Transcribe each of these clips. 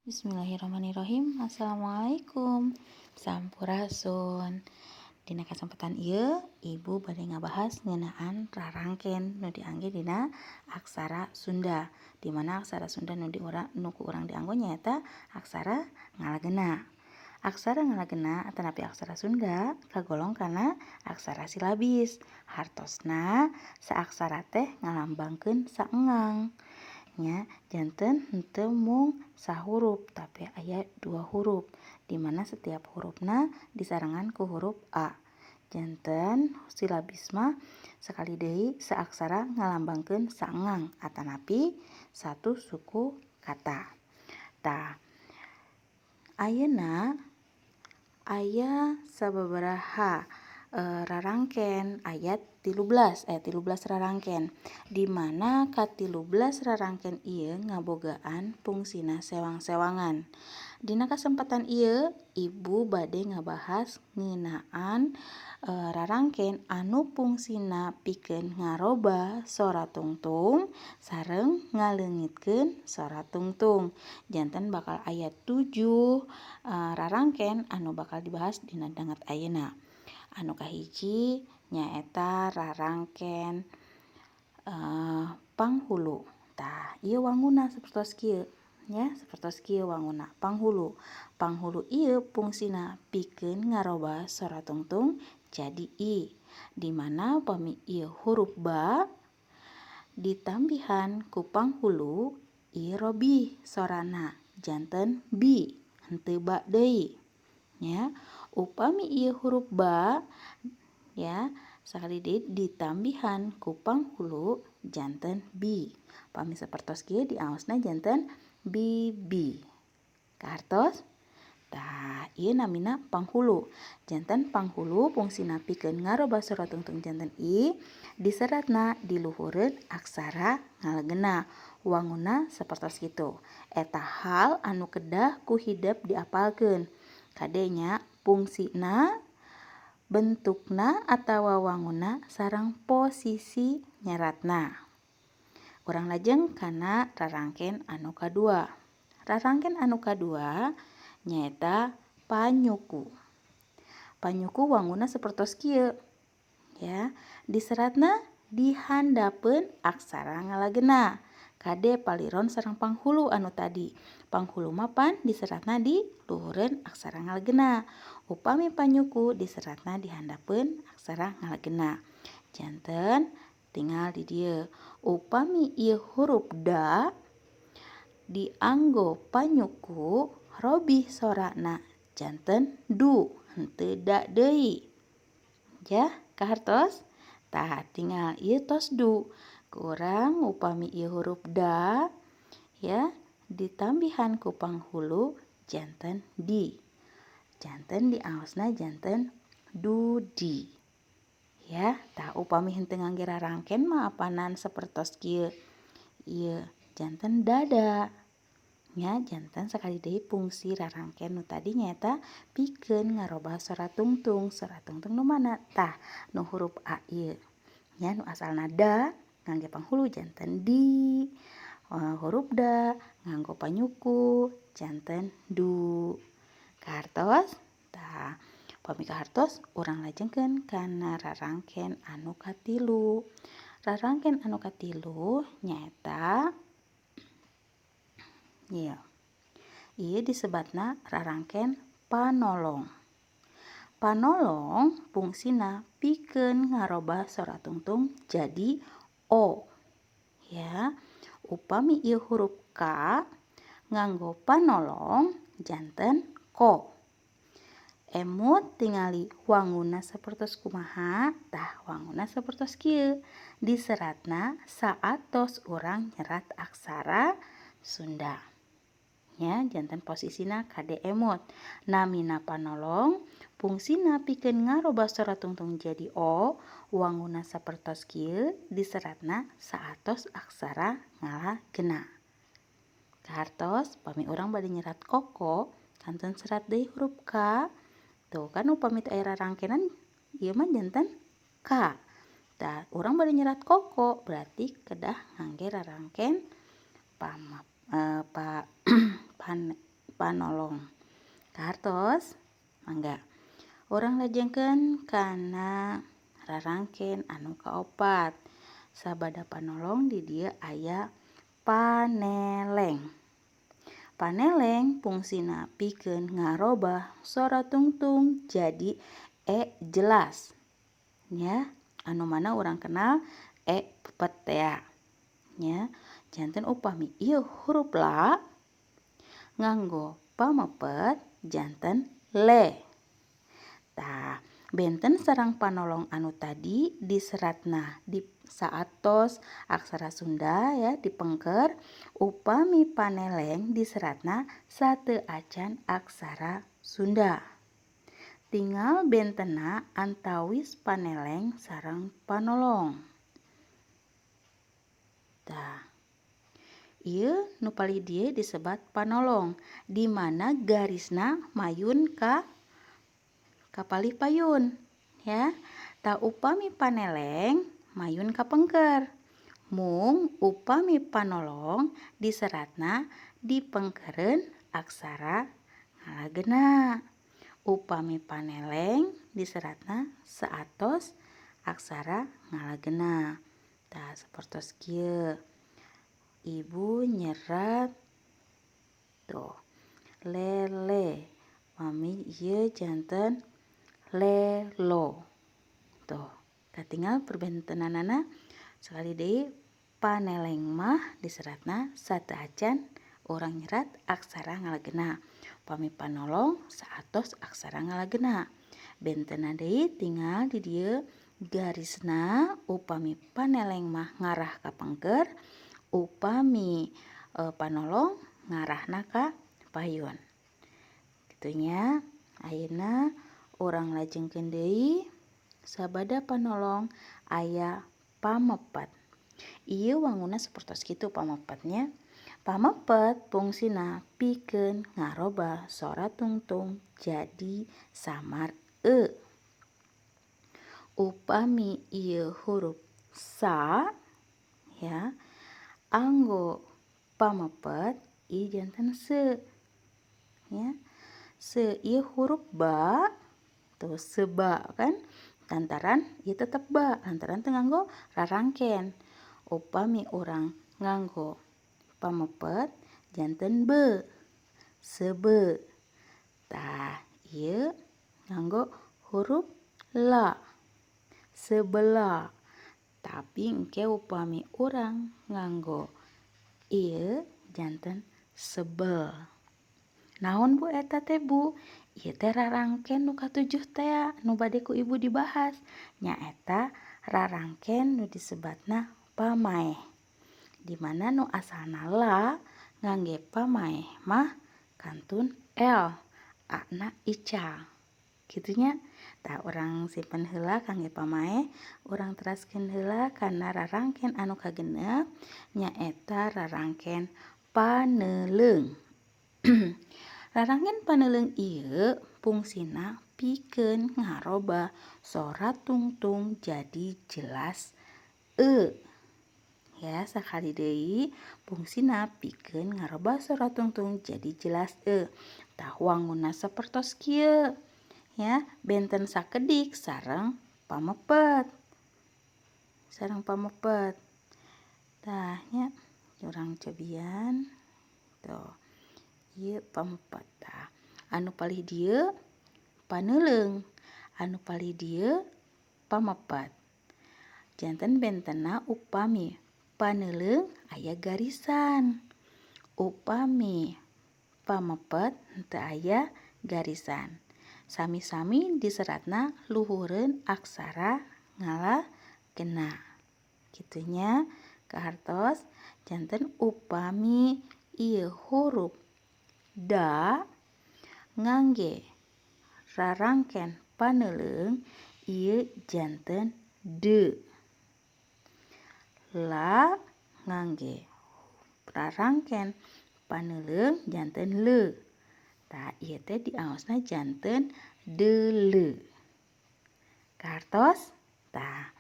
Bismillahirrahmanirrahim. Assalamualaikum. Sampurasun. Dina kasempatan ieu Ibu bade ngabahas ngeunaan rarangken nu diangge dina aksara Sunda, di mana aksara Sunda nu diurang nu ku urang dianggo nyaeta aksara ngalagena. Aksara ngalagena atanapi aksara Sunda kagolong kana aksara silabis. Hartosna saaksara teh ngalambangkeun saengang nya, janten henteu mung sahurup, tapi aya dua huruf, di mana setiap hurufna disarengan ku huruf A. Janten silabis mah sakali deui saaksara ngalambangkeun saengang atanapi satu suku kata. Tah, ayeuna aya sababaraha rarangken, aya 13, aya 13 rarangken, di mana ka-13 rarangken ieu ngabogaan fungsina sewang-sewangan. Dina kasempatan ieu Ibu bade ngabahas ngeunaan rarangken anu fungsina pikeun ngarobah sora tungtung sareng ngaleungitkeun sora tungtung. Janten bakal aya 7 rarangken anu bakal dibahas dina danget ayeuna. Anu kahiji nyaeta rarangken panghulu. Tah, ieu wanguna sapertos kieu nya, sapertos kieu wanguna panghulu. Panghulu ieu fungsina pikeun ngarobah sora tungtung jadi i, di mana upami ieu huruf ba ditambihan ku panghulu, ieu robih sorana janten bi, henteu ba deui nya. Upami ieu huruf ba ya, sakali deui ditambihan ku panghulu janten bi. Upami sapertos kieu diaosna janten bibi. Kahartos? Tah, ieu namina panghulu. Janten panghulu fungsina pikeun ngarobah sora tungtung janten i, diseratna di luhureun aksara ngalagena. Wanguna sapertos kitu. Eta hal anu kedah ku hidep diapalkeun. Kade nya fungsina, bentukna atawa wanguna, sareng posisi nyeratna. Urang lajeng kana rarangken anu kadua. Rarangken anu kadua nyaeta panyuku. Panyuku wanguna sapertos kieu ya, diseratna dihandapeun aksara ngalagena. Kade paliron sareng panghulu anu tadi. Panghulu mah pan diseratna di luhureun aksara ngalagena. Upami panyuku diseratna dihandapeun aksara ngalagena. Janten tinggal di dieu. Upami ieu huruf da dianggo panyuku, robih sorana janten du, henteu da deui. Ya, kahartos? Tah, tinggal ieu tos du. Kurang upami ieu huruf da ya ditambihan ku panghulu janten di. Janten diaosna janten dudi. Ya, tah upami henteu ngangge rarangken mah apanan sapertos kieu. Ieu janten dada. Nya, janten sakali deui fungsi rarangken nu tadi nyaeta pikeun ngarobah sora tungtung. Sora tungtung nu mana? Tah, nu huruf A ieu. Nya, nu asalna da ngangge panghulu janten di. Huruf da nganggo panyuku janten du. Kahartos? Tah, upami kahartos urang lajengkeun kana rarangken anu katilu. Rarangken anu katilu nyaeta ieu. Ieu disebatna rarangken panolong. Panolong fungsina pikeun ngarobah sora tungtung jadi o. Ya, upami ieu huruf K nganggo panolong janten ko. Emut tingali wanguna sapertos kumaha? Tah, wanguna sapertos kieu. Diseratna saatos urang nyerat aksara Sunda. Ya, janten posisina kade emut. Namina panolong fungsina pikeun ngarobah sora tungtung jadi o, wanguna sapertos kieu, diseratna saatos aksara ngalagena. Kahartos? Pami urang bade nyerat koko, kantun serat deui huruf K. Tuh kan upami teu aya rarangkenan ieu mah janten K. Tah, urang bade nyerat koko berarti kedah ngangge rarangken pama pa pan panolong. Kahartos? Mangga. Urang lajengkeun kana rarangken anu kaopat. Sabada panolong di dieu aya paneleng. Paneleng fungsina pikeun ngarobah sora tungtung jadi e jelas. Nya, anu mana urang kenal e pepet tea. Nya, janten upami ieu huruf la nganggo pamepet janten le. Tah, benten sareng panolong anu tadi diseratna di saatos aksara Sunda ya dipengker, upami paneleng diseratna sateuacan aksara Sunda. Tinggal bentena antawis paneleng sareng panolong. Tah, ieu nu palih dieu disebat panolong, di mana garisna mayun ka kapalih payun ya. Tah upami paneleng mayun ka pengker, mung upami panolong diseratna dipengkeureun aksara ngalagena. Upami paneleng diseratna saatos aksara ngalagena. Tah sapertos kieu. Ibu nyerat tuh lele, pami ieu janten lelo. Tuh, katingal perbentenanana. Sekali deui paneleng mah diseratna sateuacan urang nyerat aksara ngalagena. Pami panolong saatos aksara ngalagena. Bentena deui tinggal di dieu garisna upami paneleng mah ngarah ka pengker, upami panolong ngarahna ka payun. Kitu nya. Ayeuna urang lajengkeun deui sabada panolong aya pamepet. Ieu wanguna sapertos kitu pamepetnya. Pamepet fungsina pikeun ngarobah sora tungtung jadi samar e. Upami ieu huruf sa ya anggo pamepet ieu janten se ya. Se ieu huruf ba tuh seba kan lantaran ieu tetep ba lantaran teu nganggo rarangken. Upami urang nganggo pamepet janten be sebe. Tah ieu nganggo huruf la sebelah. Tapi engke upami urang nganggo ieu janten sebel. Naon bu eta teh bu? Ieu teh rarangken nu katujuh tea nu bade ku ibu dibahas. Nyaeta rarangken nu disebatna pamaeh. Di mana nu asalna la ngangge pamaeh mah kantun l, a-na ical. Kitu nya. Tah urang simpen heula kangge pamaeh, urang teraskeun heula kana rarangken anu kagenep nyaeta rarangken paneuleung. Rarangken paneuleung ieu fungsina pikeun ngarobah sora tungtung jadi jelas e. Ya, sakali deui fungsina pikeun ngarobah sora tungtung jadi jelas e. Tah wanguna sapertos kieu. Ya, benten sakedik sareng pamepet. Sareng pamepet. Tah nya urang cobian. Tuh. Ieu pamepet tah. Anu palih dieu paneuleung, anu palih dieu pamepet. Janten bentena upami paneuleung aya garisan. Upami pamepet henteu aya garisan. Sami-sami diseratna luhureun aksara ngalagena. Kitu nya kahartos. Janten upami ieu huruf da ngangge rarangken paneuleung ieu janten de. La ngangge rarangken paneuleung janten le. Tah ieu teh diaosna janten deuleu. Kahartos? Tah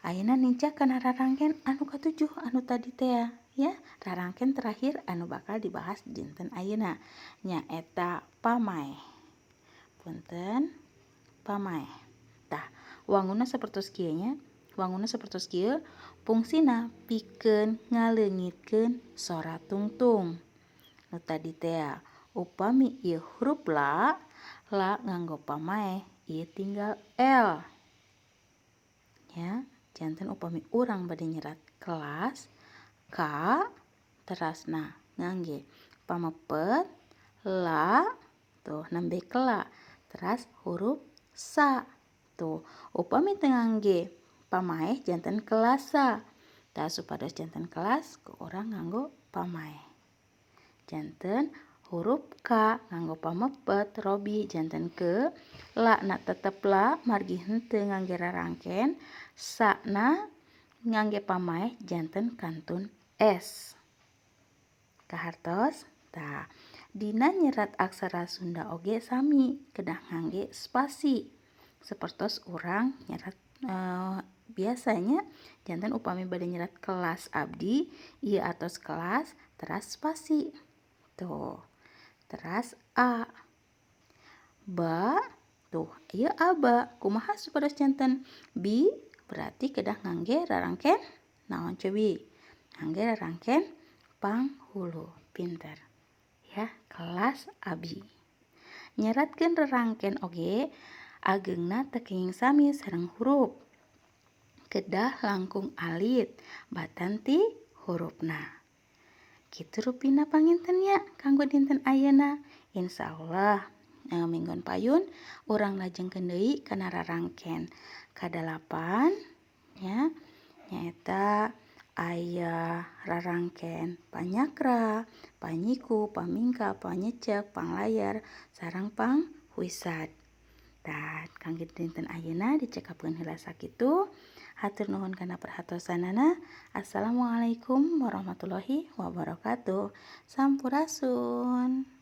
ayeuna nincak kana rarangken anu katujuh anu tadi teh Ya, rarangken terakhir anu bakal dibahas dinten ayeuna nyaeta pamaeh. Punten, pamaeh. Tah, wangunna sapertos kieu nya. Wangunna sapertos kieu, fungsina pikeun ngaleungitkeun sora tungtung. Nu tadi tea, upami ieu huruf la, la nganggo pamaeh ieu tinggal L. Ya, janten upami urang bade nyerat kelas K terasna ngangge pamepet la, tuh nembe kela teras huruf sa. Tuh, upami teu ngangge pamaeh janten kelasa. Tah, supados janten kelas ku urang nganggo pamaeh. Janten huruf K nganggo pamepet robi janten ke, la na tetep la margi henteu ngangge rarangken, sa na ngangge pamaeh janten kantun S. Kahartos? Tah, dina nyerat aksara Sunda oge sami kedah ngangge spasi. Sapertos urang nyerat biasanya janten upami bade nyerat kelas abdi ieu atos kelas teras spasi. Tuh, teras A. Ba, tuh ieu aba kumaha supados janten bi berarti kedah ngangge rarangken naon cobi? Ngangge rarangken panghulu. Pinter. Ya, kelas abi. Nyeratkeun rarangken oge ageungna teu kenging sami sareng huruf. Kedah langkung alit batan ti hurufna. Kitu rupina panginten nya kanggo dinten ayeuna. Insyaallah minggon payun urang lajengkeun deui kana rarangken kadalapan nya, nyaeta aya rarangken panyakra, panyiku, pamingka, panyecek, panglayar, sareng panghuisat. Tah, kangge dinten ayeuna dicekapkeun heula sakitu. Hatur nuhun kana perhatosanana. Assalamualaikum warahmatullahi wabarakatuh. Sampurasun.